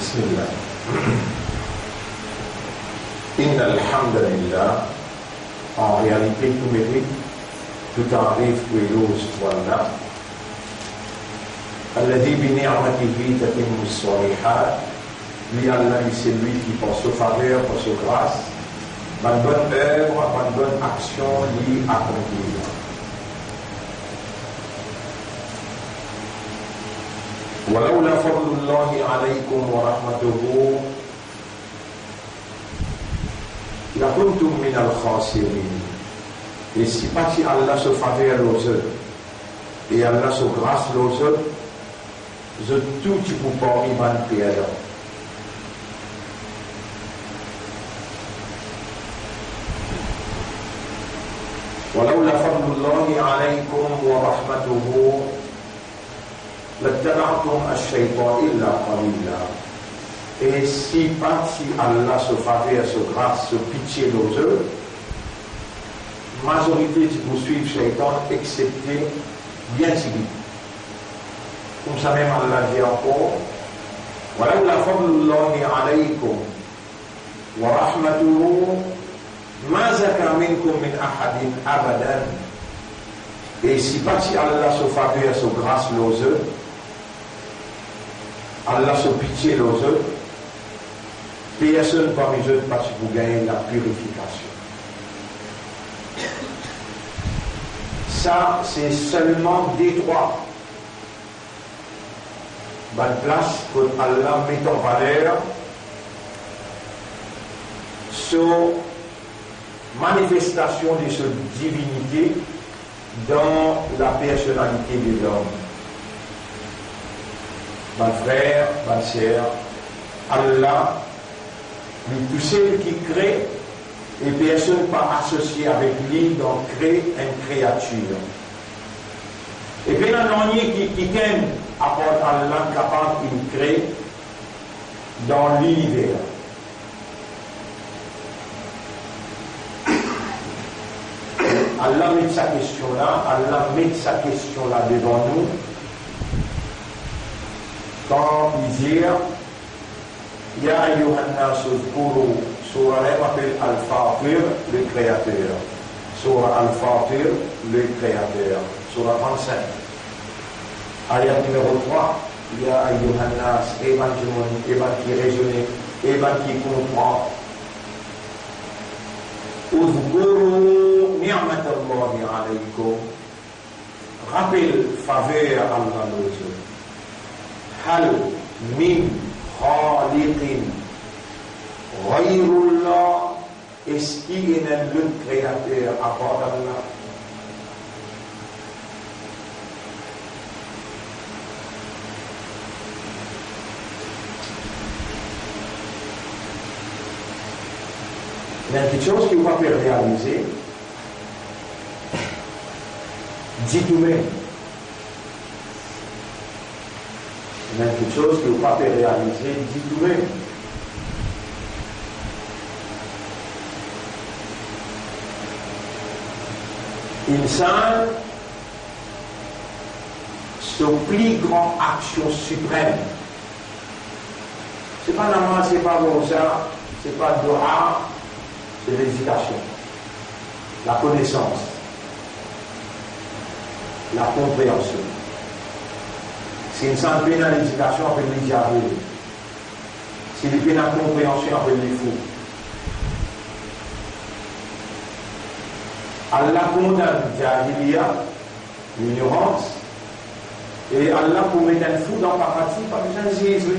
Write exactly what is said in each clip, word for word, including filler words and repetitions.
Bismillah. Innal hamdalillah. En réalité, tout mérite, tout tarif pou eloz pou Allah. Alladhi bi ni'matihi tatimmu salihat. Li Allah, li selwi ki par so faver, par so gras, bann bonn œuvre, bann bonn aksion li akonpli. Walawla fadlullahi alaykum wa rahmatuhu lakuntum minal khasirin. E si pa ti Allah so faver lor zot, e Allah so gras lor zot, zot tou ti pou parmi bann perdan. Walawla fadlullahi alaykum wa rahmatuhu lattaba'tum ash-shaytana illa qalila. E si pa ti Allah so faver, so gras, so pitie lor zot, mazorite ti pou swiv Shaytan, exsepte bien tibit. Koumsamem Allah dir ankor, "Walawla fadlullahi alaykum wa rahmatuhu ma zaka minkum min ahadin abadan." E si pa ti Allah so faver, so gras lor zot, Allah so pitie lor zot, personn parmi zot pa ti pou gagn lapirifikasion. Sa, se selman de trwa bann plas kot Allah met an valer so manifestasion de so divinite dan la personalite de lom. Bann frer, bann ser, Allah, li tousel ki kre, e personn pa asosie avek li dan kre enn kreatir. E pena nanye ki, kikenn apar Allah kapav inn kre dan liniver. Allah met sa kestion la, Allah met sa kestion la devan nou, kan li dir, "Ya ayyuhan nas udhkuru", soura la apel Al-Fatir, le Créateur. Soura Al-Fatir, le Créateur. Soura trant-sink. Ayat nimero trwa, "Ya ayyuhan nas", e bann dimoun, e bann ki rezone, e bann ki konpran. "Udhkuru ni'matallahi alaykum", rapel faver Allah lor zot. "Hal min khaliqin ghayrullah", eski ena enn lot kreater apar Allah? Ena enn kiksoz ki ou pa pe realize ditou mem. Ena enn kiksoz ki ou pa pe realize ditou mem. Insan, so pli gran aksion siprem, se pa namaz, se pa roza, se pa doua, se ledikasion, lakonesans, lakonpreansion. Si insan pena ledikasion, apel li jahil. Si li pena konpreansion, apel li fou. Allah kondann jahiliya, lignorans, e Allah pou met enn fou dan paradi, pa bizin ziz li.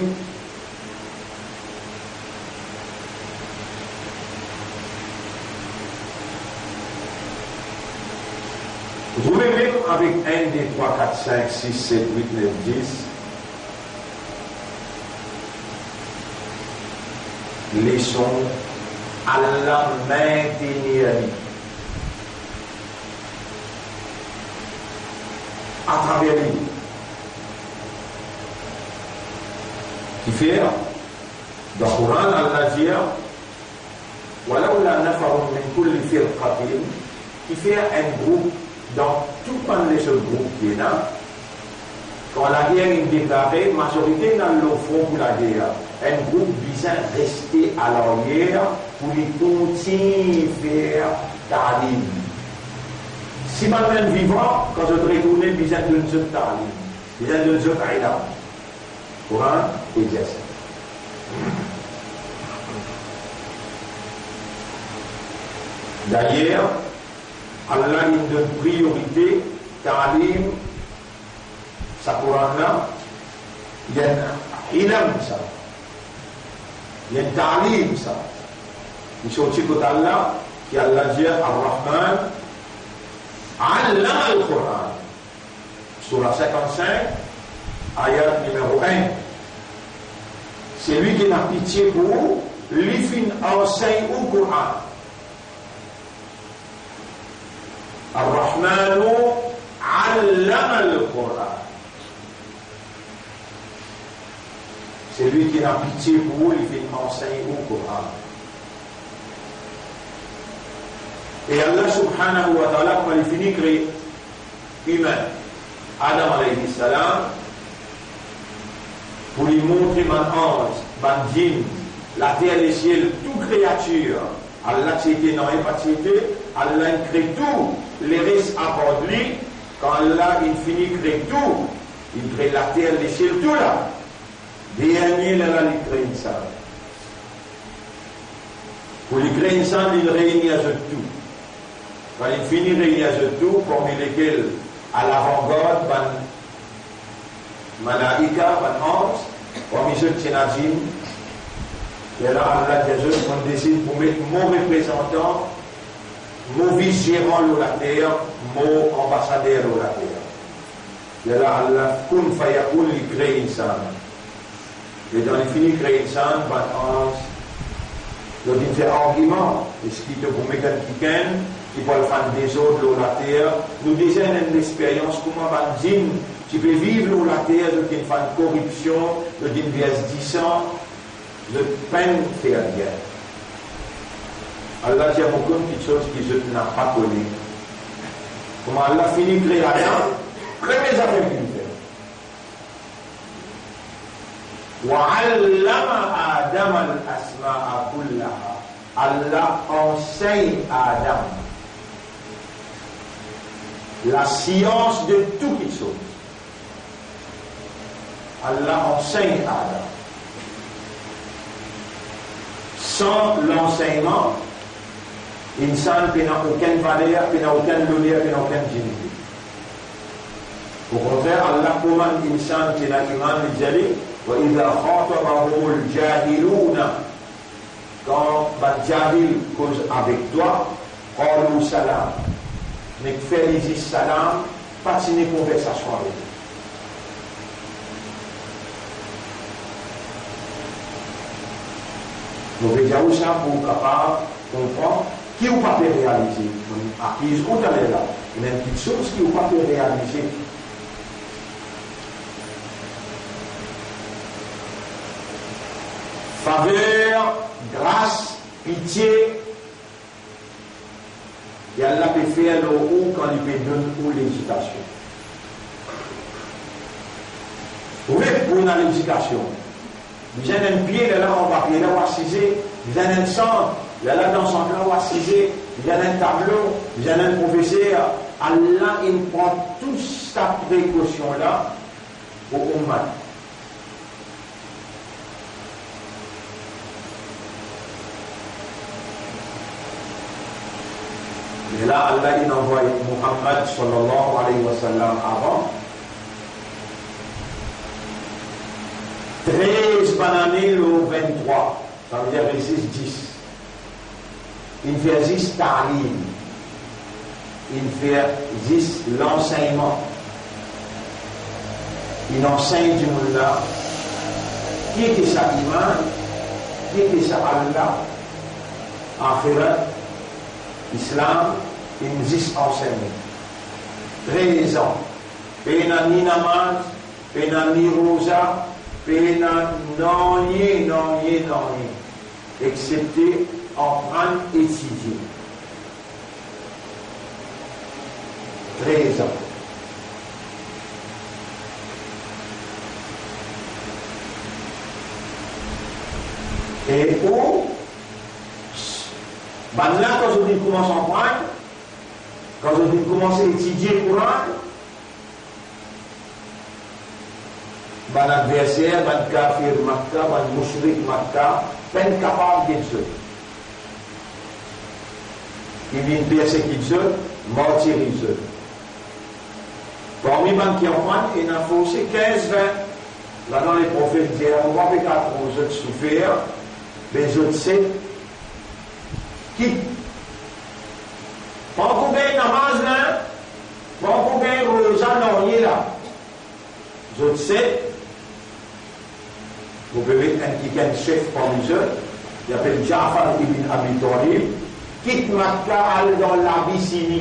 Ou trouve mem avek enn, de, trwa, kat, sink, sis, set, wit, nef, dis, leson, Allah mentenir li atraver li. Kifer, dan Koran, Allah dir, "Walawla nafarun min kulli firqatin", kifer enn group dan tou bann lezot group ki ena, Kan lager inn deklare, mazorite inn al lor fron pou lager. Enn group bizin reste alaryer pou li kontign fer talim. Si bann-la vivan, kan zot retourne, bizin donn zot talim, bizin donn zot ilam. Koran e Yasin. Dayer, Allah inn donn priyorite talim sa Koran la, li enn ilam sa, li enn talim sa. Li sorti kot Allah, ki Allah dir, Ar-Rahman allama al-Koran. Sura sinkant-sink, ayat nimero enn. Selwi ki ena pitie pou ou, li finn ansegn ou Koran. Ar-Rahmanu allama al-Koran. Selwi ki ena pitie pou ou, li finn ansegn ou Koran. E Allah subhanahu wa ta'ala, kan li fini kree imin, Adam alayhi salam, pou li montre bann anz, bann djinn, later, lesiel, tou kreatir, Allah ti ete, nanye pa ti ete, Allah inn kree tou, leres apar li. Kan Allah inn fini kree tou, inn kree later, lesiel, tou la. Dernie lerla li kree insan. Pou li kree insan, li reini zot tou. Kan li fini reini zot tou, parmi lekel, a lavangard, bann malaika, bann anz, parmi zot ti ena djinn. Lerla Allah dir zot, mo desid pou met mo reprezantan, mo vis-zeran lor later, mo anbasader lor later. Lerla Allah, kun fayakoun, li kree insan. Letan li fini kree insan, bann anz, zot inn fer argiman, eski to pou met enn kikenn ki pou al fer dezord lor later? Nou deza ena enn lesperyans kouma bann djinn ti pe viv lor later, zot inn fer koripsion, zot inn vers disan, zot pa'nn fer bien. Allah dir, mo konn kiksoz ki zot napa kone. Kouma Allah fini kree Adam, premie zafer ki li fer, wa allama Adama al-asmaa kullaha. Allah ansegn Adam lasians de tou kiksoz. Allah ansegn Adam. San lansegnman, insan pena okenn valer, pena okenn loner, pena okenn dignite. Okontrer, Allah komann insan ki ena iman, li dir li, wa idha khatabahumul jahiluna, kan bann jahil koz avek twa, qalu salam, nek fer li zis salam, pa ti ena konversasion avek li. Mo pe dir ou sa pou ou kapav konpran ki ou pa pe realize. Mo akiz ou taler la, ena enn kiksoz ki ou pa pe realize. Faver, gras, pitie, ki Allah pe fer lor ou kan li pe donn ou ledikasion. Ou ve pou ena ledikasion, bizin enn pie, lerla anba pie la ou asize, bizin enn sant, lerla dan sant la ou asize, bizin enn tablo, bizin enn profeser. Allah inn pran tou sa prekosion la pou oummat. Me la, Allah inn anvway Muhammad sallallahu alayhi wa sallam avan trez bann ane lor venntrwa, savedir zis dis. Inn fer zis talim, inn fer zis lansegnman, inn ansegn dimoun la ki ki sa iman, ki ki sa Allah, axirat, Islam, inn zis ansegn. Trez an, pena ni namaz, pena ni roza, pena nanye, nanye, nanye, exsepte aprann etidie. Trez an. E ou, bannla, kan zot inn koumans aprann, kan zot inn koumans etidie Koran, bann adverser, bann kafir Makka, bann moushrik Makka, pa'nn kapav get zot. Li vinn persekit zot, martiriz zot. Parmi bann ki aprann, ena forse kinz, vin. Ladan Leprofet dir, mo pa pe kapav trouv zot soufer, be zot set, kit. Pankor gagn namaz la, pankor gagn roza, nanye la. Zot set, mo pe met enn kikenn sef parmi zot, li apel Jafar ibn Abi Talib, kit Makka, al dan Labisini.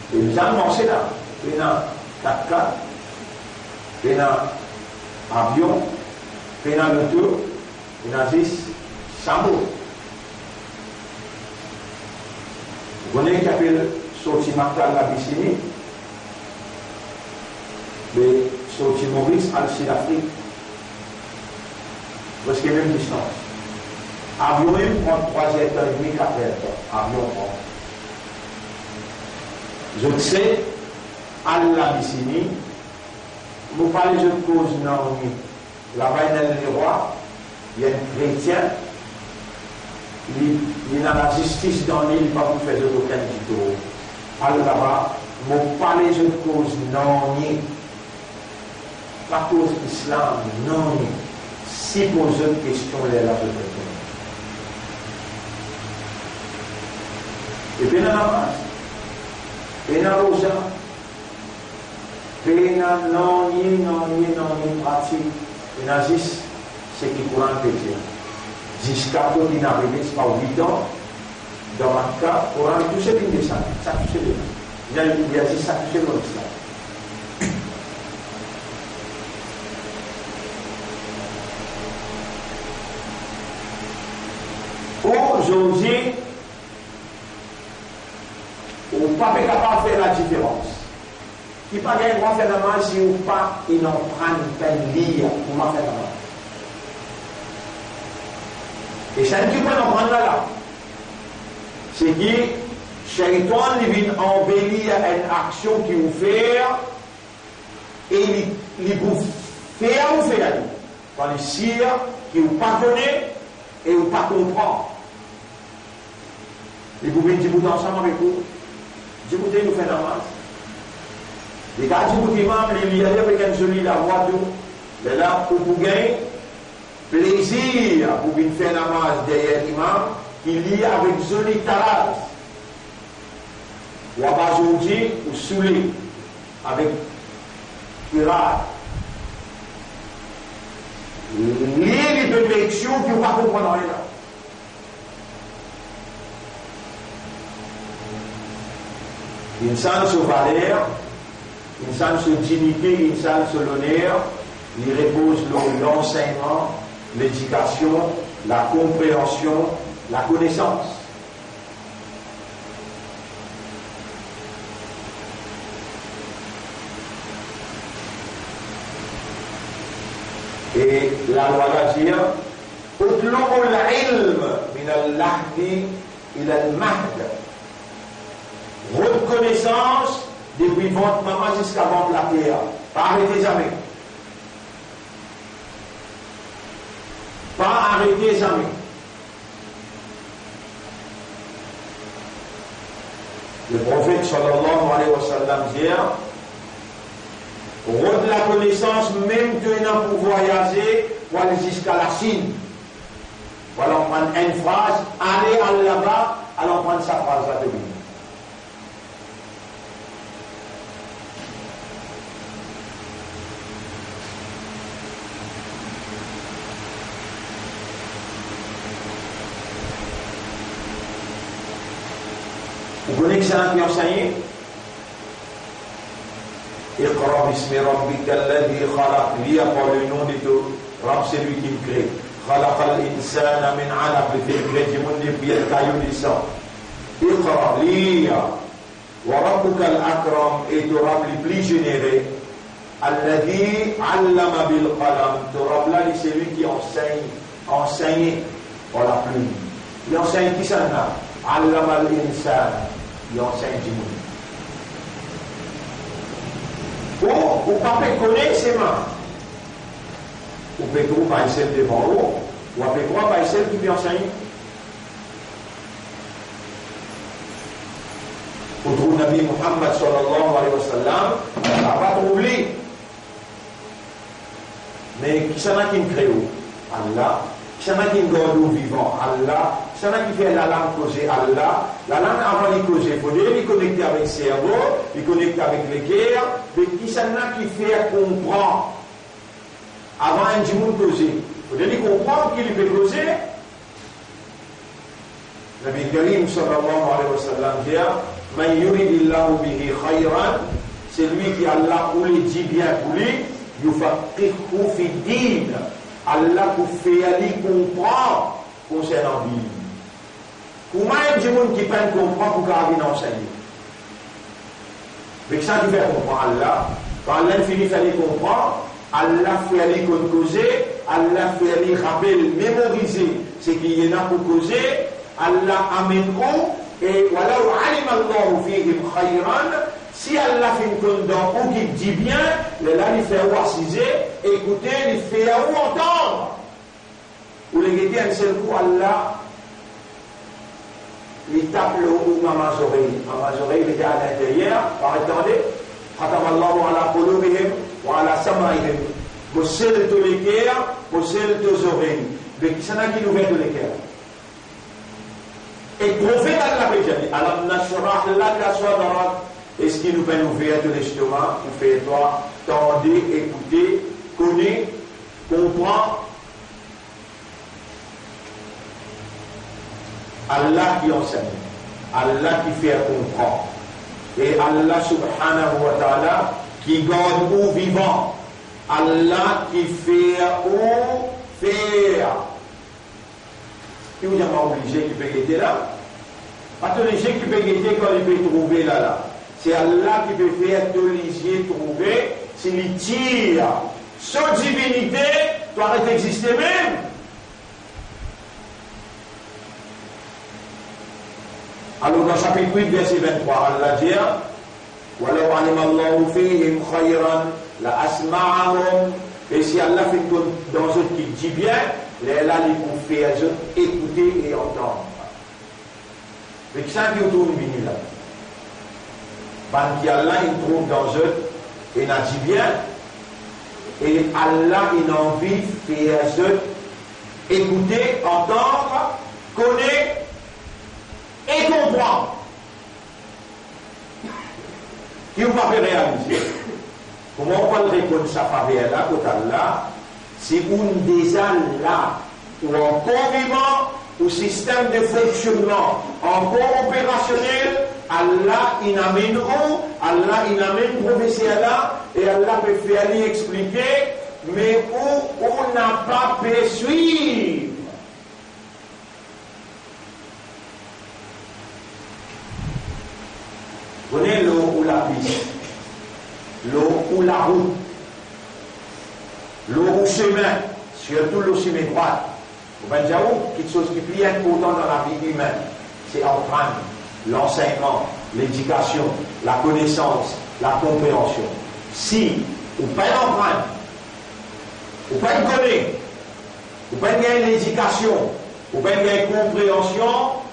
E bizin marse la, pena kat-kat, pena avion, pena loto, ena zis samo. Ou kone ki apel sorti Makka al Labisini, be sorti Moris al Sid Afrik, preske mem distans. Avion inn pran trwa zer tan edmi, kat zer tan, avion pran. Zot set al Labisini, mo pale zot koz nanye. Laba ena enn lerwa, li enn kretien, li, li ena lazistis dan li, li pa pou fer zot okenn ditor. Al laba, mo pale zot koz nanye. Pa koz islam, nanye. Si poz zot kestion, lerla zot reponn. E pena namaz, pena roza, pena nanye, nanye, nanye pratik, ena zis seki Koran pe dir. Ziska kot inn arive, se pa wit an, dan Makka, Koran touse vinn desann, sa touse vinn. Li a, li a zis sa touse dan lislam. Ou zordi, ou pa pe kapav fer ladiferans. Ki pa gagn drwa fer namaz si ou pa inn aprann, pa inn lir kouma fer namaz. E sa ki ou pa inn aprann la la, se ki Shaitan li vinn anbelir enn aksion ki ou fer, e li, li pou fer ou fer li, kan li sir ki ou pa kone e ou pa konpran. Li pou vinn dibout ansam avek ou, dibout ou fer namaz. Li kapav dibout imam, li lir li avek enn zoli lavwa tou. Lerla ou pou gagn plezir pou vinn fer namaz deryer imam ki lir avek zoli talaz. Ou aba zordi, ou soule avek kirat. Li, li pe leksion ki ou pa konpran nanye la. Insan so valer, insan so dinite, insan so loner, li repoz lor lansegnman, ledikasion, lakonpreansion, lakonesans. E lalwa la dir, "Utlubul ilma minal lahdi ilal mahd." Rod konesans depi vant mama ziska vant later. Pa arete zame. Pa arete zame. Leprofet sallallahu alayhi wa sallam dir, rod lakonesans, mem to ena pou vwayaze, pou al ziska Lasinn, pou al aprann enn fraz, ale, al laba, al aprann sa fraz la, to vini. Ou kone kisannla ki ansegne? Iqra bismi rabbikal ladhi khalaq, lir par le nom de ton Rab, celui qui me crée. Khalaqal insana min alaq, li finn kre dimoun depi enn kayo de san. Iqra, lir. Wa rabbukal akram, e to Rab li pli zenere. Alladhi allama bil qalam, to Rab la, li selwi ki ansegn, ansegn par laplim. Li ansegn kisannla? Allamal insan, li ansegn dimoun. Ou, ou pa pe kone sema. Ou pe trouv bann sel devan ou, ou pe krwar bann sel ki pe ansegn. Ou trouv Nabi Muhammad sallallahu alayhi wa sallam, ou pa trouv li. Me kisannla ki kre ou? Allah. Kisannla ki gard ou vivan? Allah. Kisannla ki fer lalang koze? Allah. Lalang avan li koze, fode li konekte avek servo, li konekte avek leker, me kisannla ki fer konpran? Avan enn dimoun koze, fode li konpran ki li pe koze. Nabi Karim sallallahu alayhi wa sallam dir, "Man yuridillahu bihi khayran", selwi ki Allah oule dibien pou li, "yufaqqihhu fid-din", Allah pou fer li konpran konsernan Bib. Kouma enn dimoun ki pa'nn konpran pou kapav vinn ansegn li? Me kisannla ki fer konpran? Allah. Kan Allah fini fer li konpran, Allah fer li konn koze, Allah fer li rapel, memorize seki li ena pou koze, Allah amenn ou, e, "walaw alima Allahu fihim khayran", si Allah finn konn dan ou ki dibien, lerla li fer ou asize, ekoute, li fer ou antann. Ou le gete enn sel kou Allah, li tap lor ou mama zorey. Mama zorey, li ete alinteryer, pa tande. Khatamallahu ala qulubihim wa ala sam'ihim. Mo sel to leker, mo sel to zorey. Me kisannla ki ouver to leker? E profet Allah pe dir li, "Alam nashrah laka sadrak?" Eski nou pa'nn ouver to lestoma, pou fer twa tande, ekoute, kone, konpran? Allah ki ansegn, Allah ki fer konpran, e Allah subhanahu wa ta'ala ki gard ou vivan, Allah ki fer ou fer. Ki ou dir, "Mo lizie ki pe gete la." Pa to lizie ki pe gete kan li pe trouve la la. Se Allah ki pe fer to lizie trouve, si li tir so divinite, to aret existe mem. Alor, dan sapit wit, verse vinn-trwa, Allah dir, "Walaw alima Allahu fihim khayran la asma'ahum." E si Allah finn konn dan zot ki dibien, lerla li pou fer zot ekoute e antann. Me kisannla ki ou trouv vini la? Bann ki Allah inn trouv dan zot ena dibien, e Allah inn anvi fer zot ekoute, antann, kone e konpran. Ki ou pa pe realize? Kouma ou pou al rekonn sa faver la kot Allah, si ou deza la, ou ankor vivan, ou sistem de fonksionnman ankor operasionel, Allah inn amenn ou, Allah inn amenn profeser la, e Allah pe fer li explike, me ou, ou napa pe swiv. Kone lor ou lapis, lor ou larout, lor ou semin, sirtou lor semin drwat, mo pe dir ou, kiksoz ki pli inportan dan lavi imin, se aprann, lansegnman, ledikasion, lakonesans, lakonpreansion. Si ou pa aprann, ou pa kone, ou pa gagn ledikasion, ou pa gagn konpreansion,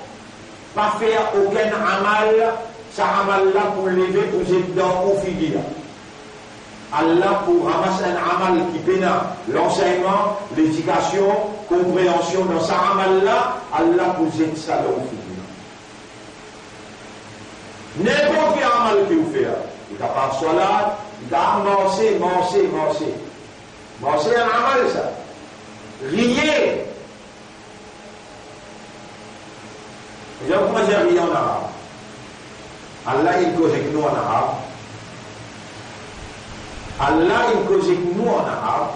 pa fer okenn amal, sa amal la pou leve pou zet dan ou figir. Allah pou ramas enn amal ki pena lansegnman, ledikasion, konpreansion dan sa amal la, Allah pou zet sa dan ou figir. Ninport ki amal ki ou fer, li kapav swalat, li kapav marse, marse, marse. Marse enn amal sa. Riye, Zot kouma dir riye an arab. Allah inn koz ek nou an arab. Allah inn koz ek nou an arab.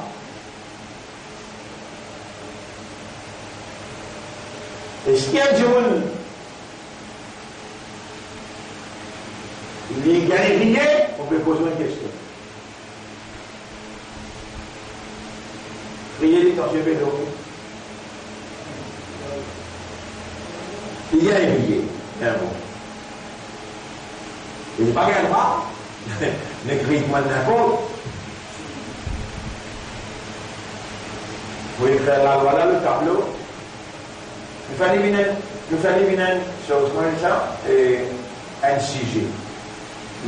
Eski enn dimoun li gagn riye? Ou pe poz enn kestion. Kriye, li kanpe, pe dormi. Li gagn kriye, bien bon. Li pa gagn drwa. Nek kriye kouma ninport. Pou ekrir lalwa la, le tablo. Nou fer li vinn, nou fer li vinn enn soz, kouma sa, e, enn size.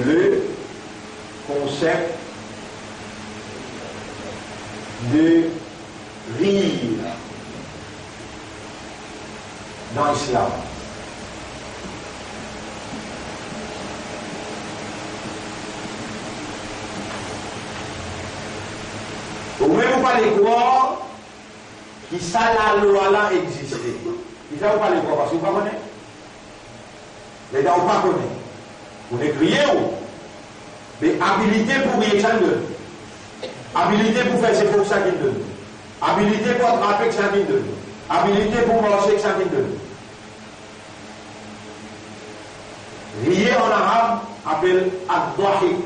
Le concept de rire dans l'islam. Ou mem ou pa le krwar ki sa lalwa la existe. Ki sa ou pa le krwar, parski ou pa kone. Letan ou pa kone, ou nek kriye ou, me abilite pou riye, sa ki donn. Abilite pou fer zefor, sa ki donn. Abilite pou atrape, sa ki donn. Abilite pou marse, sa ki donn. Riye an arab apel ad-dahik.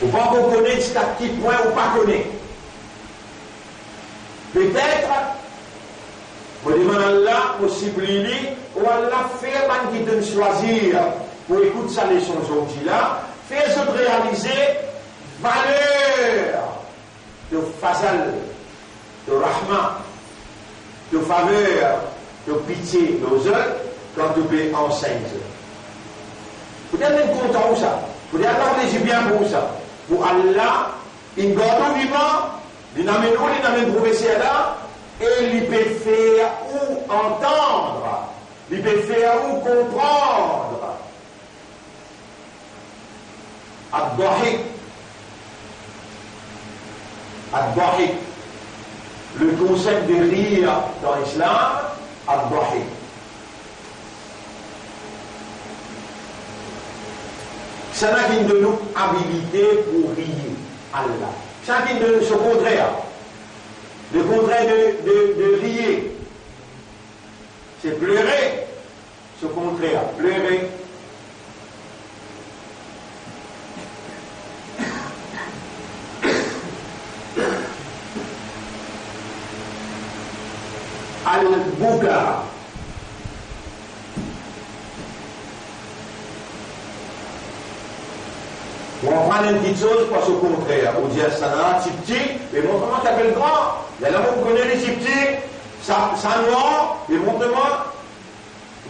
Ou pa ankor kone ziska ki pwin ou pa kone. Petet, mo demann Allah, mo sipliy li, o Allah, fer bann ki to'nn swazir pou ekout sa leson zordi la, fer zot realize valer to fazl, to rahma, to faver, to pitie lor zot, kan to pe ansegn zot. Pou dir Allah kontan ou sa, pou dir Allah plezir bien pou ou sa, pou Allah inn gard ou vivan, li amenn ou, li amenn profeser la, e li pe fer ou antann, li pe fer ou konpran. Ad-dahik. Ad-dahik. Le concept de rire dans l'islam, ad-dahik. Kisannla ki donn nou abilite pou riye? Allah. Kisannla ki donn nou so kontrer? Le kontrer de, de, de riye, se plere. So kontrer, plere. Al-buka. Ou aprann enn kiksoz, pa so kontrer. Ou dir, "Sa la tipti, me mont mwa sa ki apel gran. Lerla mo kone li tipti, sa, sa nwar, me mont mwa."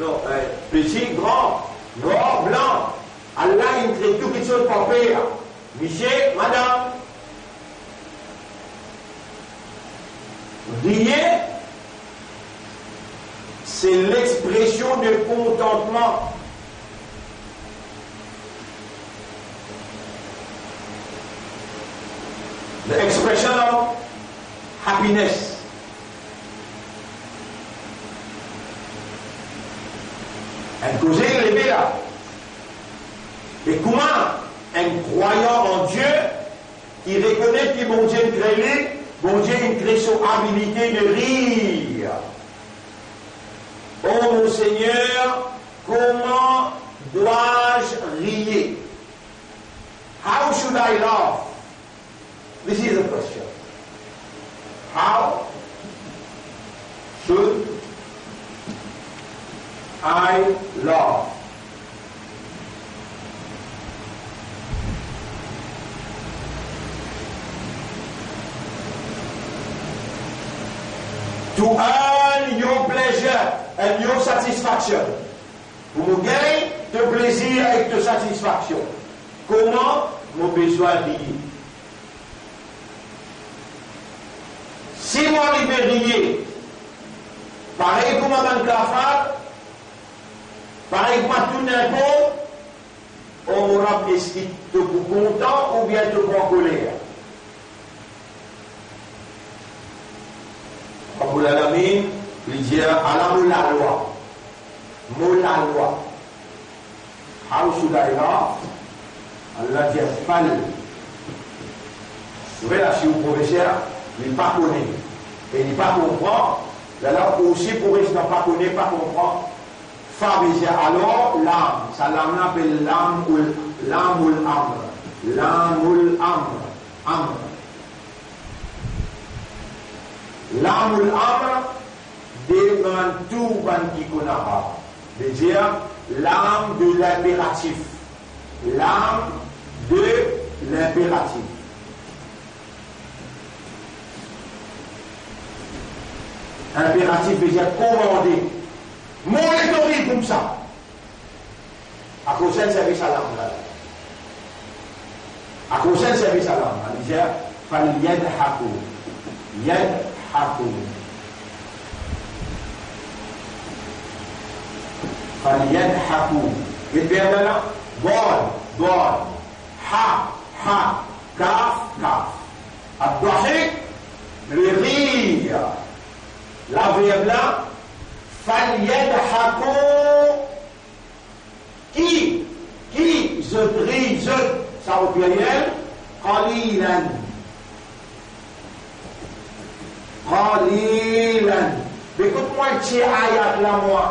Non, eh, peti, gran, nwar, blan. Allah inn kre tou kiksoz par per. Misie, madam. Riye, se lexpresion de kontantman. The expression of happiness. Enn koze leve la. E kouma enn krwayan an Die ki rekonet ki Bondie inn kre li, Bondie inn kre so abilite de rir. Oh mon Seigneur, comment dois-je rier? How should I laugh? This is the question. How should I laugh? To earn your pleasure and your satisfaction. Pou mo gagn to plezir ek to satisfaksion, kouma mo bizin riye? Si mo arive riye parey kouma bann kafar, parey kouma tou ninport, o mo Rab, eski to pou kontan oubien to pou ankoler? Rabbul Alamin, li dir, ala mo lalwa. Mo lalwa. How should I laugh? Allah dir, pale. Ou trouve la, si ou profeser, li pa kone e li pa konpran, lerla ou osi pou res dan pa kone, pa konpran. Fa vezin, alor, lam, sa lam la apel lam oul Lamul amr. Lamul amr. Amr. Lamul amr demann tou bann ki konn arab. Vedir lam de linperatif. Lam de linperatif. Inperatif vedir komande. Mont letondir koumsa. Akoz sa inn servi sa lam la? Akoz sa inn servi sa lam la? Li dir, "Falyadhaku." Yadhaku. Falyadhaku. Get verb la? Dad, dad. Ha, ha. Kaf, kaf. Ad-dahik, le rire. Laverb la, falyadhaku. Ki, ki zot ri, zot, sa o pliriel, qalilan. Qalilan. Be kot mwa ti ayat la, mwa.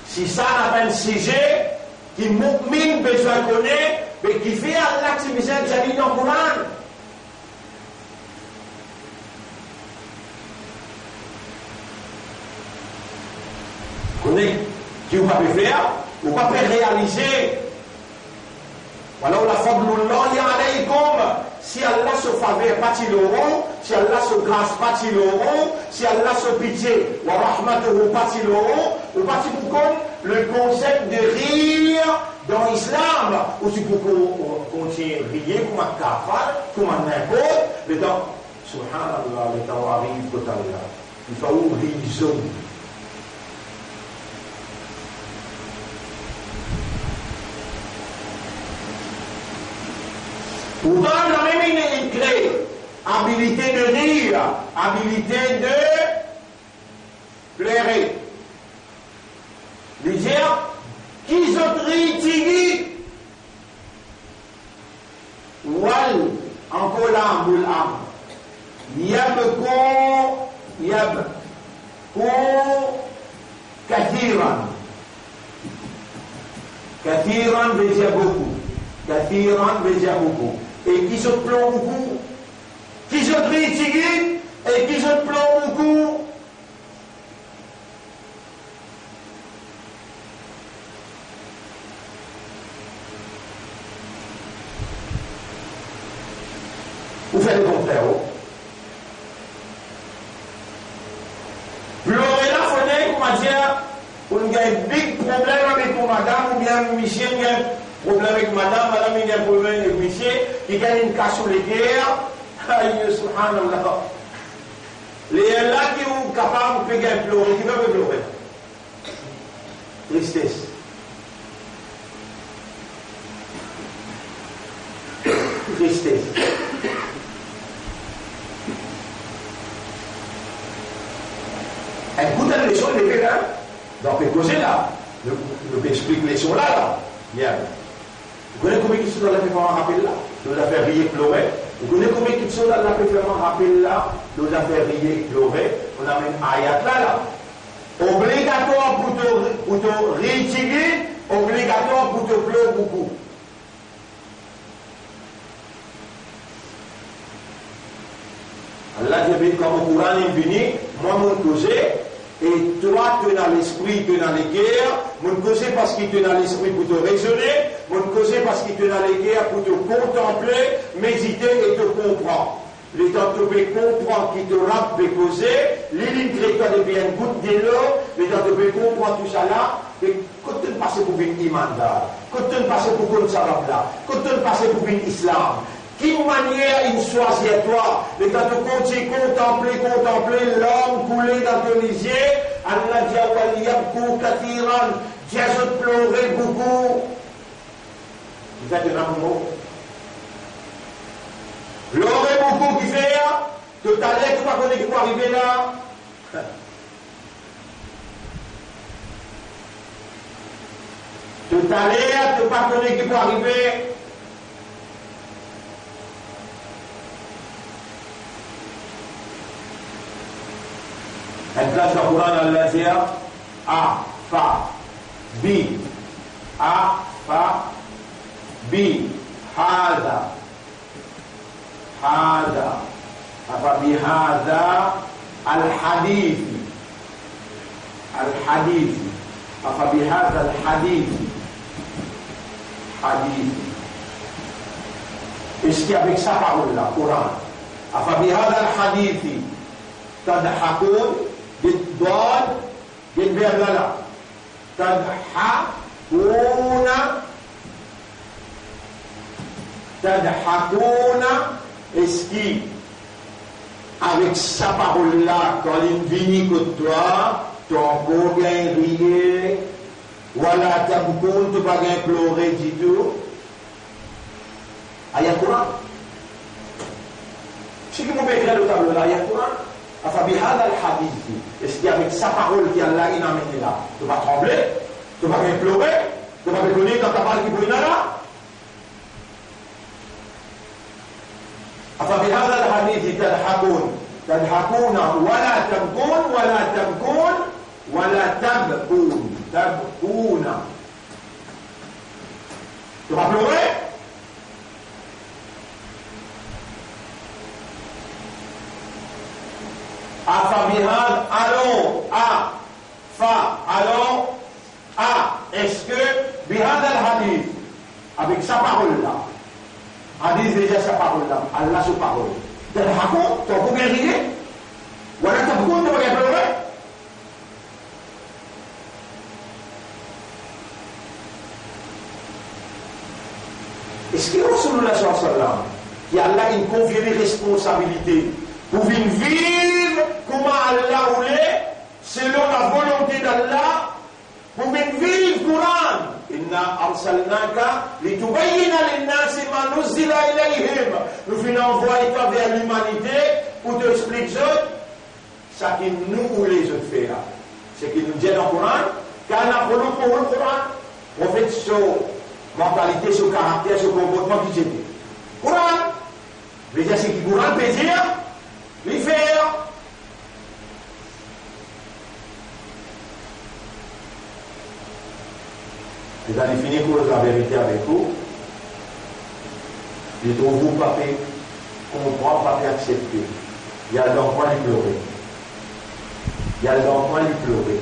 Si sa ena enn size ki moumin bizin kone, be kifer Allah ti bizin dir li dan Koran? Kone ki ou pa pe fer, ou pa pe realize. Walaula fadlullahi alaykum, si Allah so faver pa ti lor ou, si Allah so gras pa ti lor ou, si Allah so pitie, wa rahmatuhu pa ti lor ou, ou pa ti pou konn le konsep de rir dan Islam, ou ti pou kon-, kontign riye kouma kafar, kouma ninport, letan, subhanallah, letan ou ariv kot Allah, li fer ou rizonn. Pourtan, ena mem enn, enn kle, abilite de rir, abilite de plere. Li dir, ki zot ri tigit? Wal, ankor lamul amr. Yabku, yabku kathiran. Kathiran vedir boukou. Kathiran vedir boukou. E ki zot plor boukou? Ki zot ri tigit? E ki zot plor boukou? Ou fer lekontrer, oh. Plore la, fode, koumadir, ou'nn gagn big problem avek ou madam, oubien misie gagn problem avek madam, madam gagn problem avek misie, ki gagn enn kas ou leker, ayo, subhanallah. Lerla ki ou kapav pe gagn plore, ki pe plore? Tristes. Tristes. Ekout enn leson, lekel, hein? Donk, pe koze la. Nou, nou pe explik leson la, la. Bien. Ou kone konbien kiksoz Allah pe fer mwa rapel la, lor zafer riye plore? Ou kone konbien kiksoz Allah pe fer mwa rapel la, lor zafer riye plore? Ou'nn amenn ayat la, la. Obligatwar pou to, pou to ri tigit, obligatwar pou to plor boukou. Allah dir, be kan mo Koran inn vini, mwa mo'nn koze, e twa to ena lespri, to ena leker, mo'nn koze parski to ena lespri pou to rezone, mo'nn koze parski to ena leker pou to kontanple, medite e to konpran. Letan to pe konpran ki to Rabb pe koze, li, li'nn kre twa depi enn gout delo, letan to pe konpran tousala, e kot to'nn pase pou vinn imandar? Kot to'nn pase pou konn sa Rabb la? Kot to'nn pase pou vinn Islam? Ki manier inn swazir twa? Letan to kontign kontanple, kontanple, larm koule dan to lizie, Allah dir, wal yabku kathiran, dir zot plore boukou. Kifer to ena pou mor? Plore boukou kifer? Totaler to pa kone ki pou arive la. Totaler to pa kone ki pou arive. Enn plas dan Koran, Allah dir, a, fa, bi, a, Fa bi hadha, hadha, afa bi hadha al-hadithi, al-hadithi, afa bi hadha al-hadithi, hadithi. Eski avek sa parol la, Koran, afa bi hadha al-hadithi tadhakun, get dad, get verb la la. Tadhakuna, tadhakuna, eski avek sa parol la, kan li vini kot twa, to ankor gagn riye, wala tabkun, to pa gagn plore ditou? Ayat Koran. Seki mo pe ekrir lor tablo la, ayat Koran. Afa bi hadha al-hadithi, eski avek sa parol ki Allah inn amenn la, to pa tranble, to pa gagn plore, to pa ekonnen kan kapab ki pou ena la? Afa bi hadha al-hadithi tadhakun, tadhakuna, wala tabkun, wala tabkun, wala tabkun, tabkuna. To pa plore? Afa bi hadha, alor, a, fa, alor, a, eski bi hadha al-hadith, avek sa parol la, hadith vle dir sa parol la, Allah so parol, tadhakun, to pou gagn rire, wala tabkun, to pou gagn plore? Eski Rasoulillah sallallahu alayhi wa sallam, ki Allah inn konfie li responsabilite pou vinn viv kouma Allah oule, selon lavolonte d'Allah, pou vinn viv Koran? Inna arsalnaka litubayyina linnasi ma nuzzila ilayhim. Nou finn anvway twa ver limanite pou to explik zot seki nou oule zot fer la. Seki nou dir dan Koran, kana khuluquhul Koran. Profet so mantalite, so karakter, so konportman ki ti ete Koran. Vle dir seki Koran pe dir, li fer. E kan li fini koz laverite avek ou, li trouv ou pa pe konpran, pa pe aksepte, li al dan kwin, li plore. Li al dan kwin, li plore.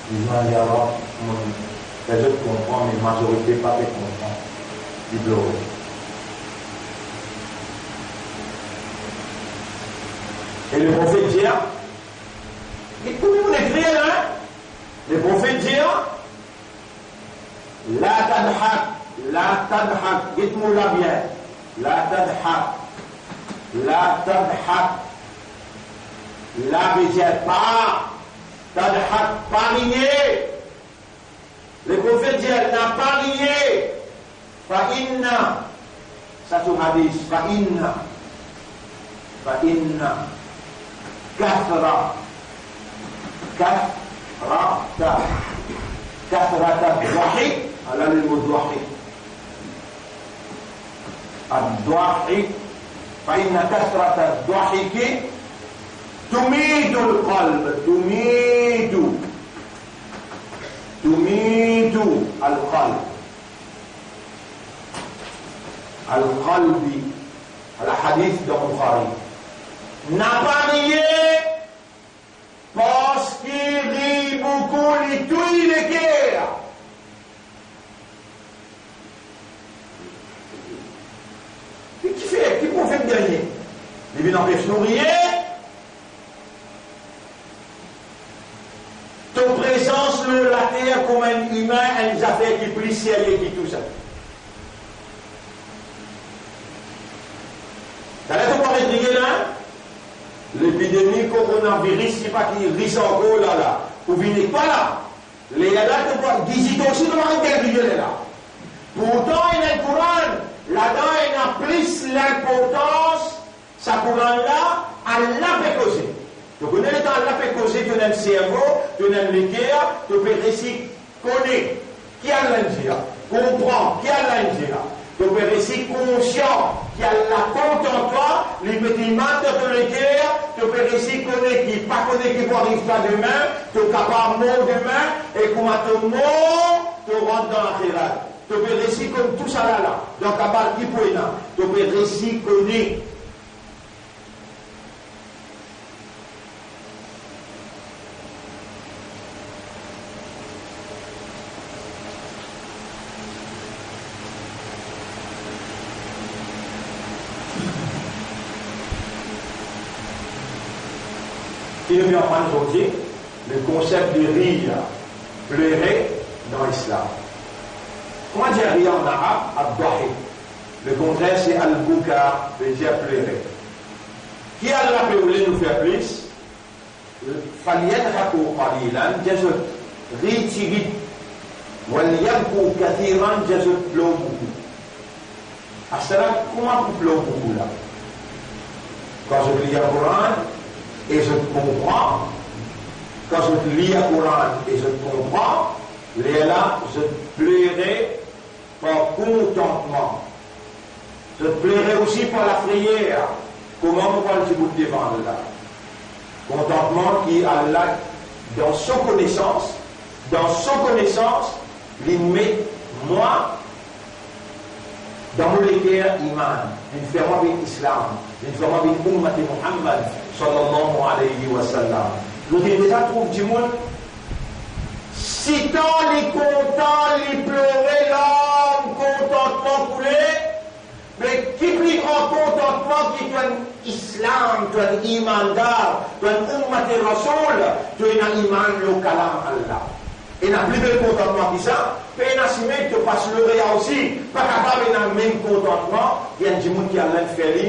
Li dir, ya Rab, mo fer zot konpran, me mazorite pa pe konpran. Li plore. E Leprofet dir, li kouma nou ekrir la, Leprofet dir, la tadhak, la tadhak, get mo la bien. La tadhak, la tadhak. La vle dir pa, tadhak, pa riye. Leprofet dir, na pa riye. Fa inna, sa tou hadis, fa inna, fa inna kathra, kathrata, kathrata dhahik, ala lil mudhahik. Ad-dhahik, fa inna kathrata dhahiki tumitul qalb, tumitu, tumitu al-qalb. Al-qalbi, al-hadith dan Bukhari. Na pa riye, parski riye boukou li touy leker. Ki, ki fer, ki profet gagne? Li vinn anpes nou riye? To prezans lor later kouma enn imin, enn zafer ki pli serye ki tou sa. Taler to pou aret riye la, lepidemi koronaviris, sipa ki ris ankor la la, pou vini pa la. Lerla to pou gizit osi, to pou aret riye lerla. Pourtan ena Koran, ladan ena plis linportans. Sa Koran la, Allah pe koze. To kone letan Allah pe koze, to ena enn servo, to ena enn leker, to pe resi kone ki Allah inn dir, konpran ki Allah inn dir. To pe resi konsian ki Allah kontan twa, li met iman dan to leker, to pe resi kone ki pa kone ki pou ariv twa demin, to kapav mor demin, e kouma to mor, To rant dan laxirat, to pe resi konn tousala la, dan kabal ki pou ena, to pe resi kone. Ki nou pe aprann zordi, le konsep de rir, plere dan Islam. Kouma dir rir an arab? Ad-dahik. Le kontrer se al-buka, vedir plere. Ki Allah pe oule nou fer plis? Falyadhaku qalilan, dir zot rir tigit, walyabku kathiran, dir zot plor boukou. Aster la, kouma pou plor boukou la? Kan zot lir Koran e zot konpran, kan zot lir Koran e zot konpran, lerla zot plere par kontantman. Zot plere osi par lafreyer. Kouma mo pou al dibout devan Allah? Kontantman ki Allah, dan so konesans, dan so konesans, li met mwa, dan mo leker iman, li fer mwa vinn Islam, li fer mwa vinn ummat Muhammad, sallallahu alayhi wa sallam. Nou inn deza trouv dimoun, sitan li kontan, li plore, larm kontantman koule, me ki pli gran kontantman ki to enn Islam, to enn imandar, to enn ummat Rasoul, to ena iman lor kalam Allah. Ena pli bel kontantman ki sa? Pena sime to pas lorea osi, pa kapav ena mem kontantman ki enn dimoun ki Allah fer li,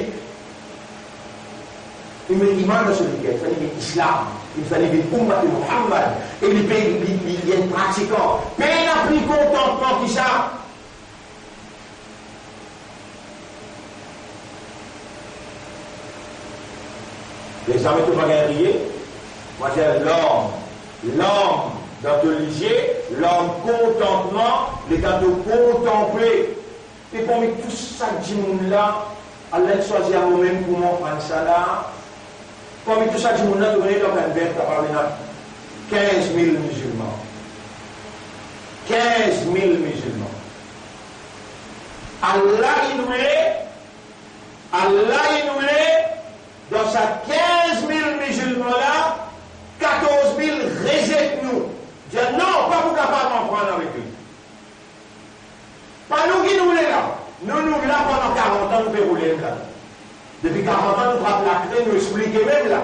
li met iman dan so leker, li fer li vinn Islam, li fer li vinn ummat Muhammad, e li pe, li, li, li enn pratikan. Pena pli kontantman ki sa. Lezami, to pa gagn riye? Mo dir larm, larm dan to lizie, larm kontantman, letan to kontanple. E parmi tou sa dimoun la, Allah inn swazir mwa mem pou mo aprann sa la. Parmi tou sa dimoun la, to kone dan Canberra, kapav ena kinz mil mizilman. Kinz mil mizilman. Allah inn oule, Allah inn oule, dan sa kinz mil mizilman la, katorz mil rezet nou. Dir, "Non, pa pou kapav aprann avek li." Pa nou ki nou oule la. Nou, nou la pandan karant an, nou pe roule la. Depi karant an, nou trap lakre, nou explike mem la.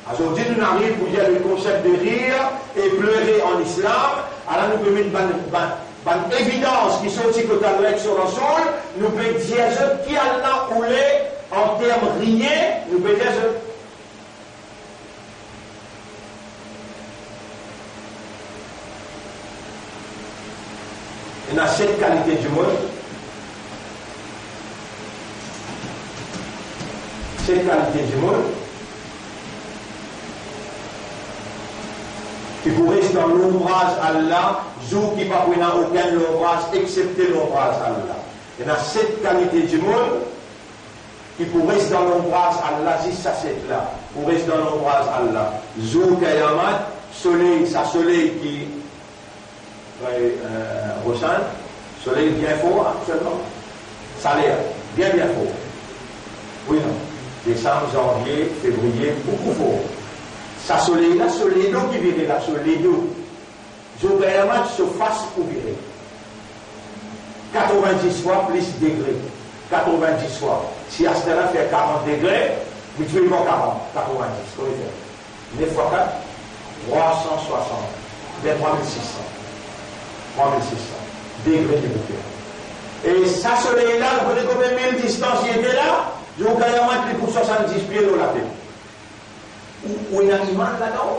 Azordi, nou ariv pou dir le konsep de rir e plere an Islam. Ala nou pe met bann, bann, bann evidans ki sorti kot Allah ek so Rasoul, nou pe dir zot ki Allah oule an term riye, nou pe dir zot. Ena set kalite dimoun. Set kalite dimoun ki pou res dan lonbraz Allah, zour ki pa pou ena okenn lonbraz, exsepte lonbraz Allah. Ena set kalite dimoun ki pou res dan lonbraz Allah, zis sa set la, pou res dan lonbraz Allah. Zour Kiyamat, soley, sa soley ki, eh, Rosann, soley bien for aktielman. Sa ler bien, bien for. Wi, non? Desam, zanvie, fevriye, boukou for. Sa soley la, so ledo ki vire la, so ledo. Zour Kiyamat, so fas pou vire. Katrovin-dis fwa plis degre. Katrovin-dis fwa. Si aster la fer karant degre, multipliye par karant, katrovin-dis, konbien li fer? Nef fwa kat, trwa san swasant. Oubien trwa mil sis san. Trwa mil sis san degre li pou fer. E sa soley la, nou kone konbien mil distans li ete la? Zour Kiyamat, li pou swasann-dis pie lor later. Ou, ou ena iman ladan?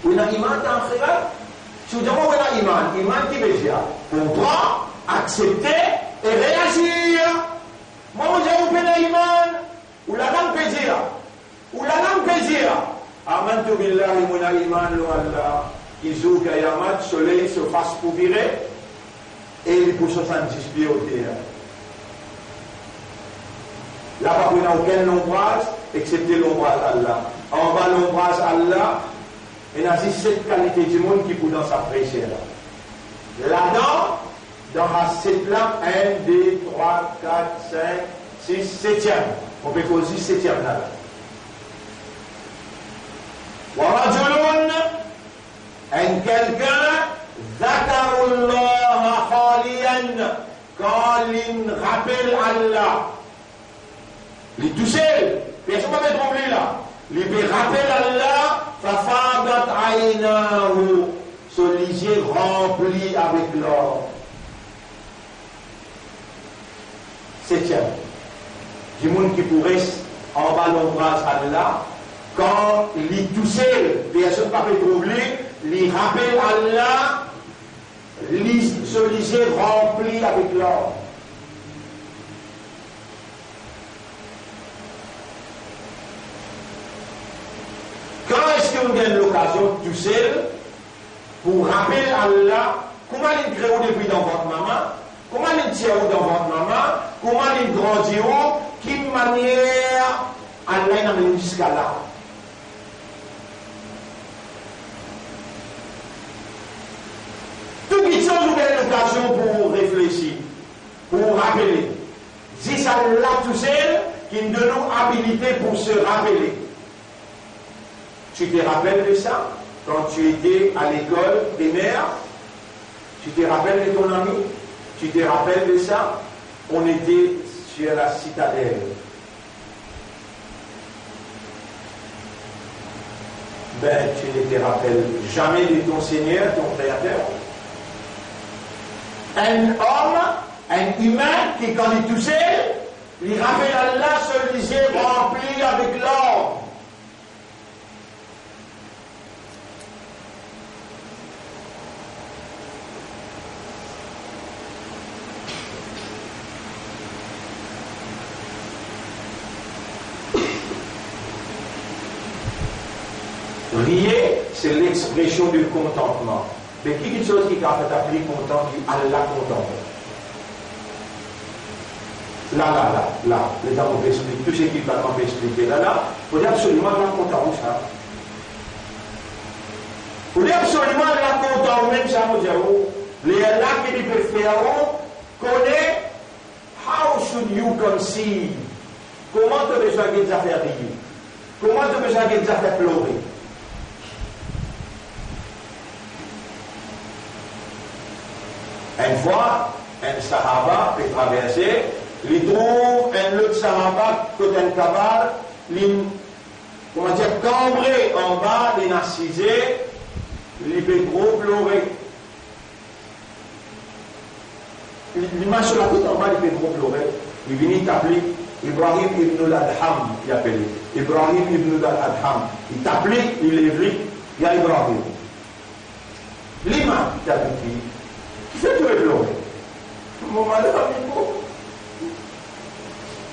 Ou ena iman dan axirat? Si ou dir mwa ou ena iman, iman ki vedir konpran, aksepte e reazir. Mwa mo dir ou pena iman, ou lalang pe dir, ou lalang pe dir, "Amantu billahi, mo ena iman lor Allah, ki zour Kiyamat, soley so fas pou vire." E li pou swasann-dis pie oter. La pa pou ena okenn lonbraz, exsepte lonbraz Allah. Anba lonbraz Allah, ena zis set kalite dimoun ki pou dan sa freser la. Ladan, dan sa set la, enn, de, trwa, kat, sink, sis, setiem. Mo pe koz zis setiem la. Wa rajulun, enn kelkenn, zakarallaha khaliyan, kan li rapel Allah. Li tousel, personn pa pe trouv li la. Li pe rapel Allah, fa fadat aynahu, so lizie ranpli avek larm. Setiem, dimoun ki pou res anba lonbraz Allah, kan li tousel, personn pa pe trouv li, li rapel Allah, li, so lizie ranpli avek larm. Kan eski ou gagn lokazion tousel pou rapel Allah, kouma li kre ou depi dan vant mama, kouma li tir ou dan vant mama, kouma li grandi ou, ki manier Allah inn amenn ou ziska la? Tou kiksoz ou gagn lokazion pou reflesi, pou rapele. Zis Allah tousel ki donn ou abilite pou se rapele. Tu te rappelles de ça quand tu étais à l'école primaire? Tu te rappelles de ton ami? Tu te rappelles de ça? On était sur la citadelle. Ben, tu ne te rappelles jamais de ton Seigneur, ton Créateur. Enn om, enn imin ki kan li tousel, li rapel Allah, so lizie ranpli avek larm. Riye, se lexpresion de kontantman. Me ki kiksoz ki kapav fer twa pli kontan ki Allah kontan? La, la, la, la, letan mo pe explik tou seki bann mo pe explike la, la, fode absoliman Allah kontan ou sa. Fode absoliman Allah kontan ou mem sa, mo dir ou. Lerla ki li pe fer ou kone how should you conceive. Kouma to bizin get zafer riye? Kouma to bizin get zafer plore? Enn fwa, enn sahaba pe traverse, li trouv enn lot sahaba kot enn kaval, li, kouma dir, kanbre anba, li inn asize, li pe tro plore. Li, li mars so latet anba, li pe tro plore. Li vini, tap li, Ibrahim ibn al-Adham, li apel li. Ibrahim ibn al-Adham. Li tap li, li lev li, ya Ibrahim. Lima, li tap li, kifer to pe plore? Mo madam, li mor.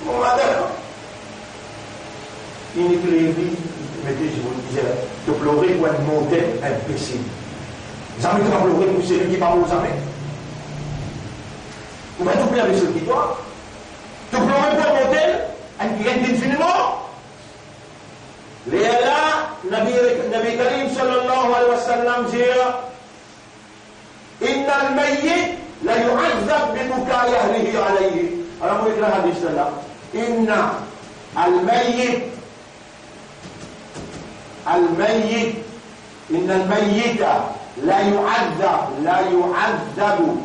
Mo madam. Li nek lev li, li mete zinou, li dir, to plore pou enn mortel, enbesil. Zame to pa plore pou seki pa mor zame. Ou pa tou pli enbesil ki twa. To plore pou enn mortel, enn, enn ki finn mor. Lerla, Nabi, Nabi Karim sallallahu alayhi wa sallam dir, Innal mayyit la yu'adhdhab bi bukai ahlihi alayhi. Ala mo ekrir hadis la. Innal mayyit, al mayyit, innal mayyita la yu'adhdhab, la yu'adhdhabu.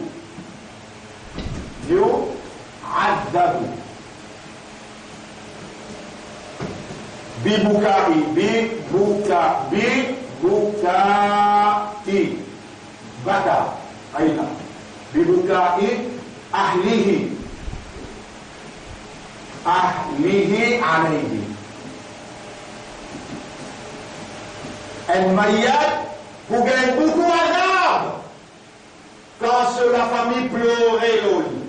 Yu'adhdhabu. Bi bukai, bi buka, bi bukai. Baka, ayna. Bi bukai ahlihi. Ahlihi alayhi. Enn mayit pou gagn boukou azab kan so lafami plore lor li.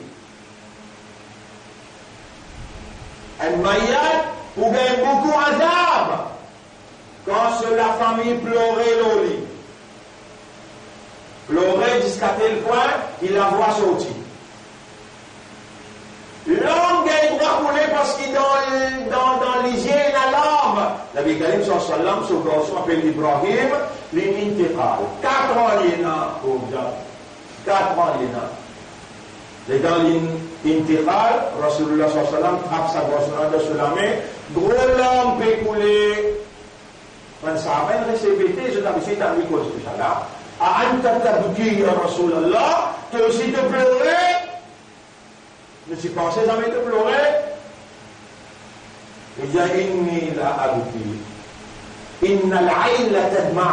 Enn mayit pou gagn boukou azab kan so lafami plore lor li. Plore ziska tel pwin ki lavwa sorti. Lang gagn drwa koule parski dan, dan, dan lizie ena larm. Nabi Karim sallallahu alayhi wa sallam, so garson apel Ibrahim, li intiqal. Kat an li ena, pov dam. Kat mwa li ena. Letan linn intikal, Rasoulillah sallallahu alayhi wa sallam trap sa garson la dan so lame, gro larm pe koule. Bann sahaba inn res epete, zot abitid tann li koz tousala. A anta tabki ya Rasoulillah, twa osi to plore? Nou ti panse zame to plore. Li dir, inni la abki. Innal ayn la tadma.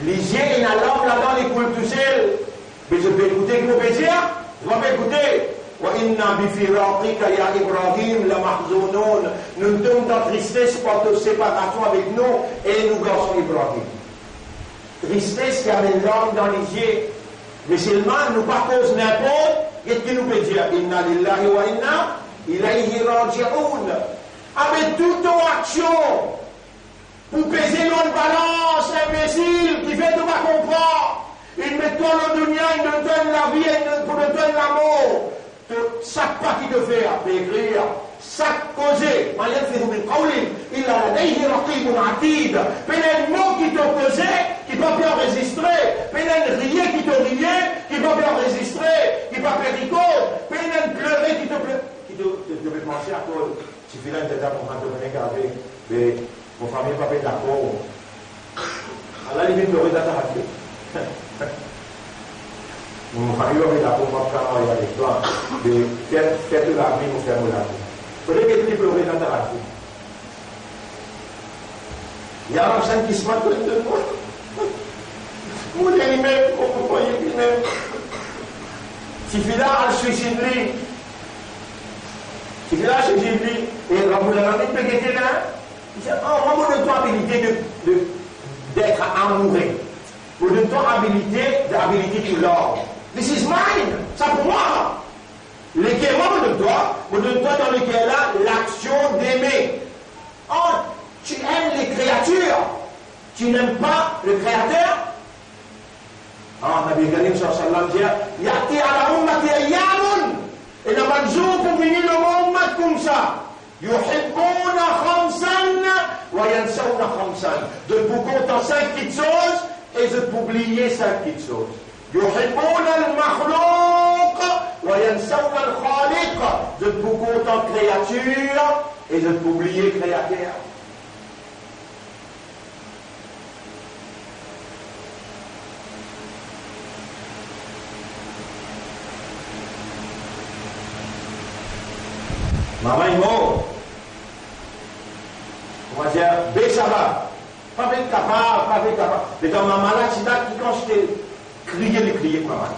Lizie ena larm ladan, li koul tousel. Me zot pe ekoute ki mo pe dir? Zot pa pe ekoute. Wa inna bi firaqika ya Ibrahim la mahzunun. Nou tom dan tristes par to separasion avek nou, e nou garson Ibrahim. Tristes ki amenn larm dan lizie. Me selman nou pa koz ninport, get ki nou pe dir, inna lillahi wa inna ilayhi raji'un. Abe tou to aksion pou peze lor enn balans, inbesil, kifer to pa konpran. Inn met twa lor dounia, inn donn twa enn lavi, inn pou donn twa enn lamor. To, sak pa ki to fer, pe ekrir, sak koze, ma yalfizu min qawlin illa ladayhi raqibun atid. Pena enn mo ki to koze ki pa pe anrezistre, pena enn rie ki to rie ki pa pe anrezistre, ki pa pe rikord, pena enn plore ki to ple-, ki to, to, to pe panse akoz tifi la inn tata konpran to mene gave, be mo fami pa pe dakor. Ala li vinn plore dan ta radio. Mo fami pa pe dakor, mo pa pe marye avek twa. Be fer, fer to lavi, mo fer mo lavi. Fode get li plore dan ta radio. Ya Rab, sa enn kismat to donn mwa. Mo limem, mo, mo, mo limem. Tifi la al swisid li. Tifi la al swisid li. E Raboul Alamin pe gete la. Li dir, "Ah, mwa, mo donn twa abilite de, de, d'être amoureux. Mo donn twa abilite, de, abilité to love. This is mine. Sa pou mwa." Leker mwa mo donn twa, mo donn twa dan leker la, l'action d'aimer. Ah, tu aimes les créatures, tu n'aimes pas le Créateur? Ah, Nabi Karim sallallahu alayhi wa sallam dir, ya'ti ala ummati ayyamun, ena bann zour pou vini lor mo ummat koumsa, yuhibbuna khamsan wa yansawna khamsan. Zot pou kontan sink kitsoz e zot pou bliye sink kitsoz. Yuhibbuna al-makhluq wa yansawna al-khaliq. Zot pou kontan kreatir e zot pou bliye Kreater. Mama inn mor. Kouma dir, be sava. Pa pe kapav, pa pe kapav. Letan mama la ti la, ki kan ti te kriye, li kriye pou mama la.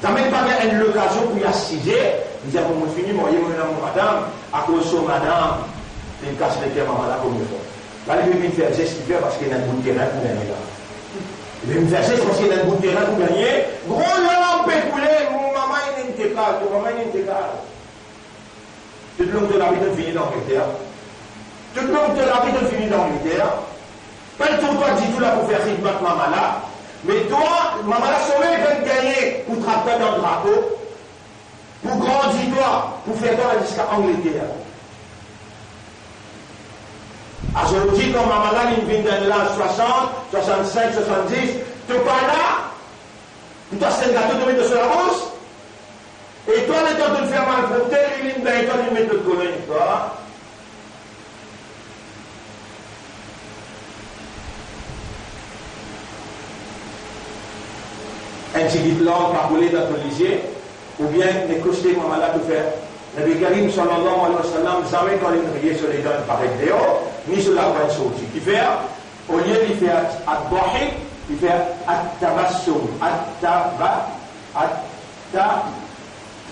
Zame li pa gagn enn lokazion pou li asize, li dir, "Bon, mo fini marye, mo ena mo madam," akoz so madam finn kas leker mama la premie fwa. La, li pe vinn fer zes ki fer parski ena enn bout terin pou gagne la. Li pe vinn fer zes parski ena enn bout terin pou gagne. Gro larm pe koule, mo mama inn intikal, to mama inn intikal. Tou long to lavi, to fini dan Angleter. Tou long to lavi, to fini dan Angleter. Pa enn tour twa ditou la pou fer khidmat mama la. Me twa, mama la same pe gagne pou trap twa dan drapo, pou grandi twa, pou fer twa al ziska Angleter. Azordi, kan mama la, li vinn dan laz swasant, swasant-sink, swasant-dis, to pa la, pou to aste enn gato, to met dan so labous. E twa, letan to fer malpropte, li, li vinn bign twa, li met lot kolonn twa. Enn tigit larm pa koule dan to lizie, oubien ne koste mama la to fer. Nabi Karim sallallahu alayhi wa sallam, zame kan li riye so ledan paret deor, ni so lagwar sorti. Kifer? Olie li fer ad-dahik, li fer at-tabassum, at-taba-,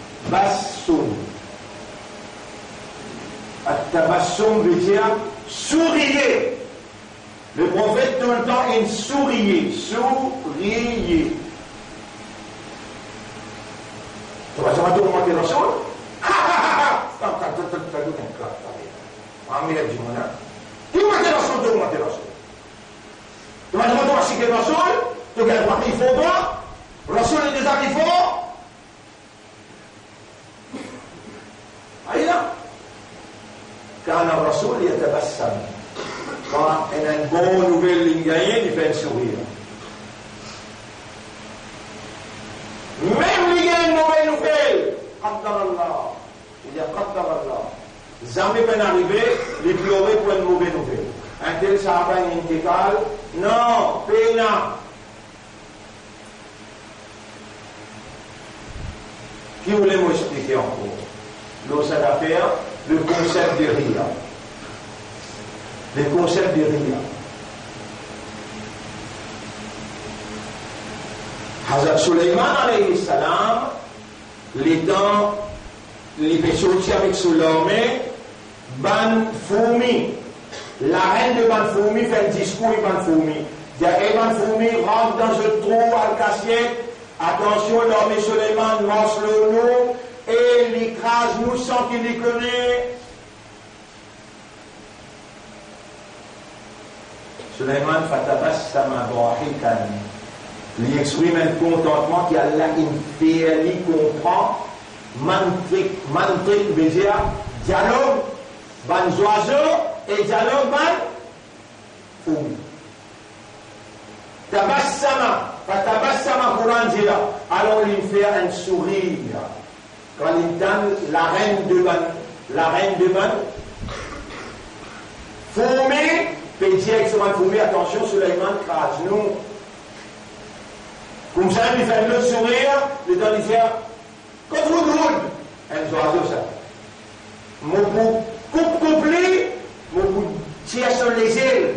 at-tabassum. At-tabassum vedir souriye. Le profet toultan inn souriye, souriye. To pa zame tourmante Rasoul? Ha, ha, ha, ha. Tann, tann, tann, tann, tann, tann, tann, tann. Amir dimoun, hein? Ki mante Rasoul, tourmante Rasoul? To pa zame tourmante Rasoul? To gagn twa pli for twa? Rasoul inn deza pli for? Ayo la. Kana Rasoul yatabassam. Kan ena enn bon nouvel li gagne, li fer enn sourir. Me Li dir, "Qaddar Allah." Zame pa'nn arive, li plore pou enn move nouvel. Enn tel sahaba inn kekal, non, pena. Ki oule mo explike ankor? Lor sa zafer, le konsep de riya. Le konsep de riya. Hazrat Sulaiman alayhi salam, letan li pe sorti avek so larme, bann fourmi, larenn de bann fourmi fer enn diskour ek bann fourmi. Dir, "E bann fourmi, rant dan zot trou, al kasiet. Atansion, larme Sulaiman mars lor nou e li kraz nou san ki li kone." Sulaiman fatabassama dahikan. Li exprim enn kontantman ki Allah inn fer li konpran. Mantiq, mantiq vedir dialog bann zwazo e dialog bann fourmi. Tabassama, fatabassama, Koran dir la, alor li fer enn sourir. Kan li tann larenn de bann, larenn de bann fourmi pe dir ek so bann fourmi, "Atansion, Sulaiman kraz nou." Koumsa li fer enn lot sourir, letan li dir, "Kot Hudhud?" Enn zwazo sa. "Mo pou koup koup li, mo pou tir so lezel.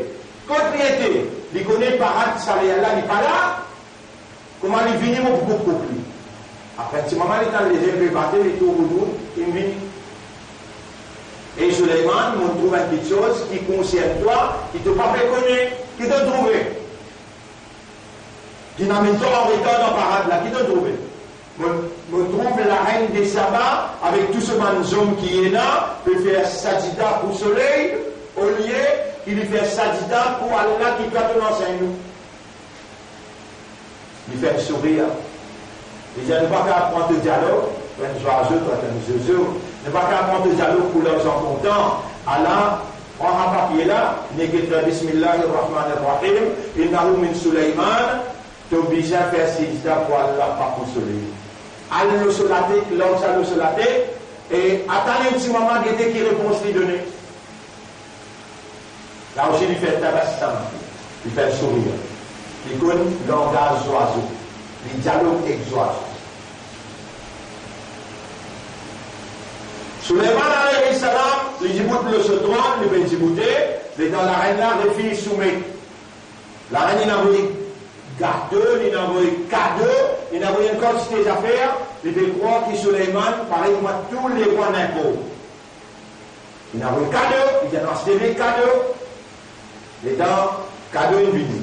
Kot li ete?" Li kone parad sale la, li pa la. Kouma li vini, mo pou koup koup li. Apre ti moman, li tann lezel pe bate, li trouv Hudhud, li vini. "E Sulaiman, mo trouv enn kiksoz ki konsern twa, ki to pa pe kone. Ki to trouve? Ki inn amenn twa an retar dan parad la, ki to trouve?" "Mo, mo trouv larenn de Saba avek tou so bann zom ki ena pe fer sajida pou soley, olie ki li fer sajida pou Allah ki kapav ansegn nou." Li fer enn sourir. Li dir, "Nou pa kapav pran to dialog pou enn zwazo, to enn zozo. Nou pa kapav pran to dialog pou larzan kontan. Ala, pran sa papie la, nek ekrir Bismillahir Rahmanir Rahim, innahu min Sulaiman, to bizin fer sajida pou Allah, pa pou soley. Al lor so latet, larg sa lor so latet, e atann enn ti moman, gete ki repons li done." La osi li fer tabassam, li fer sourir. Li konn langaz zwazo, li dialog ek zwazo. Sulaiman alayhi salam, li dibout lor so tronn, li pe diboute, letan larenn la refiz soumet. Larenn inn avoy gato, li inn avoy kado, li inn avoy enn kantite zafer, li pe krwar ki Sulaiman parey kouma tou lerwa ninport. Li inn avoy kado, li dir, "Nou aste li kado." Letan kado inn vini,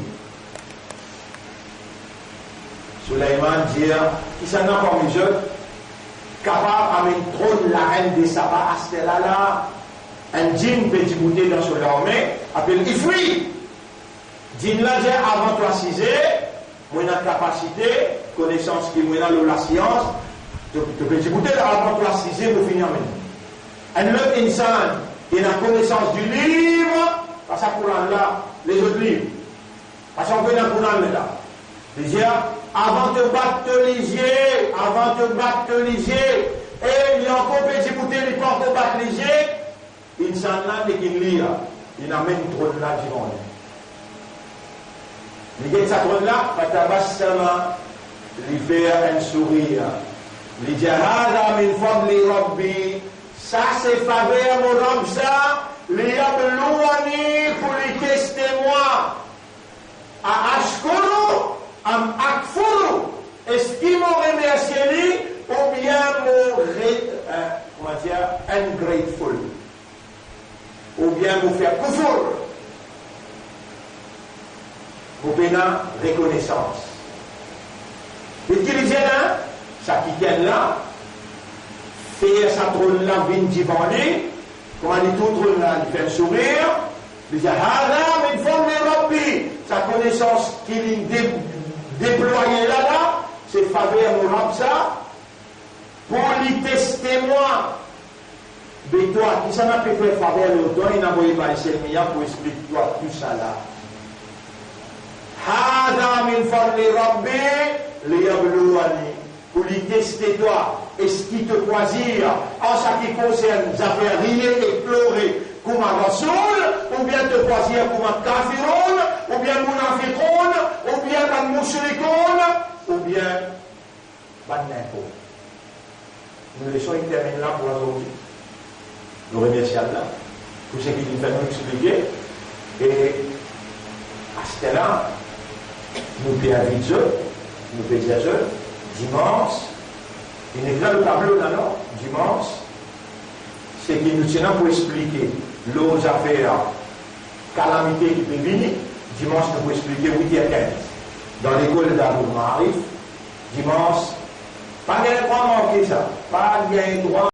Sulaiman dir, "Kisannla parmi zot kapav amenn tronn larenn de Saba aster la la?" Enn djinn pe diboute dan so larme, apel Ifrit. Djinn la dir, "Avan twa size, mo ena kapasite, konesans ki mo ena lor lasians, to, to pe diboute la, avan twa size, mo fini amenn." Enn lot insan ki ena konesans di liv, pa sa Koran la, lezot liv. Pa sa ou ena Koran la. Li dir, "Avan to bat to lizie, avan to bat to lizie," e li ankor pe diboute, li pa ankor bat lizie, insan la nek inn lir, inn amenn tronn la divan li. Li get sa tronn la, fatabassama, li fer enn sourir. Li dir, "Hadha min fadli Rabbi, sa se faver mo Rab sa, liyabluwani, pou li teste mwa. A ashkuru am akfuru, eski mo remersie li oubien mo re-, eh, kouma dir, ungrateful, oubien mo fer koufour, mo pena rekonesans." Li dir, li dir la, sa kikenn la fer sa tronn la vinn divan li, kouma li trouv tronn la, li fer sourir, li dir, "Hadha min fadli Rabbi," sa konesans ki li de-, deplwaye la la, se faver mo Rab sa, pou li teste mwa. Be twa, kisannla pe fer faver lor twa, inn avoy bann selmiya pou explik twa tousala. "Hadha min fadli Rabbi liyabluwani." Pou li teste twa, eski to krwazir an sa ki konsern zafer riye ek plore kouma Rasoul, oubien to krwazir kouma kafiroun, oubien munafiqoun, oubien bann moushrikoun, oubien bann ninport. Nou leson inn terminn la pou azordi. Nou remersi Allah pou seki li fer nou explike. E aster la, nou pe invit zot, nou pe dir zot, dimans, inn ekrir lor tablo la, non? Dimans, seki nou ti ena pou explike lor zafer kalamite ki pe vini, dimans nou pou explike wit er kinz dan lekol Darul Maarif. Dimans, pa gagn drwa manke sa, pa gagn drwa